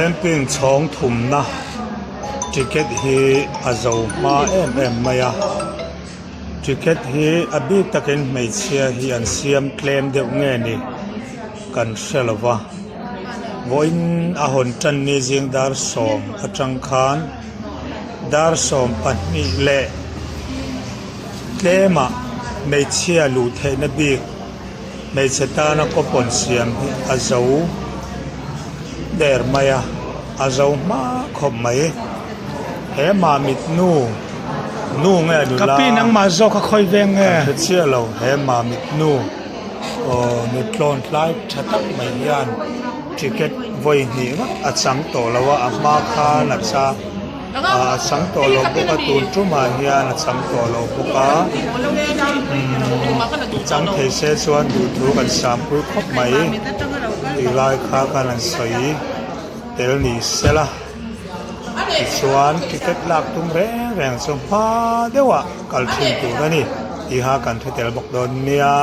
Camping chhawng thumna ticket hi a zo hma em em mai a ticket hi a bik takin hmeichhia hi an siam tlem deuh nge ni kan hre lo va vawiin a hawn tan ni zing dar sawm atang khan dar 12 leh tlemah hmeichhia luh theihna bik. Hmeichhe tana coupon siam hi a zo der mai a, a zo hma khawp mai. He mamit nu, nu nge nula Ka pi nangmah zawk a khawi veng nge? Kan hre chiah lo, he mamit nu aw nu tlawn tlai tha tak mai hian ticket vawi hnih ngawt a chang tawh lo a, a hma khan a chang. A chang tawh lo bawk a tun tumah hian a chang tawh lo bawk a umm chang thei se chuan duhthu kan sampui khawp mai tih lai kha khan an sawi tel ni sela tichuan ticket lak tum reng reng chu hma deuhah kal thin tur a ni tih kha kan hre tel bawk dawn nia.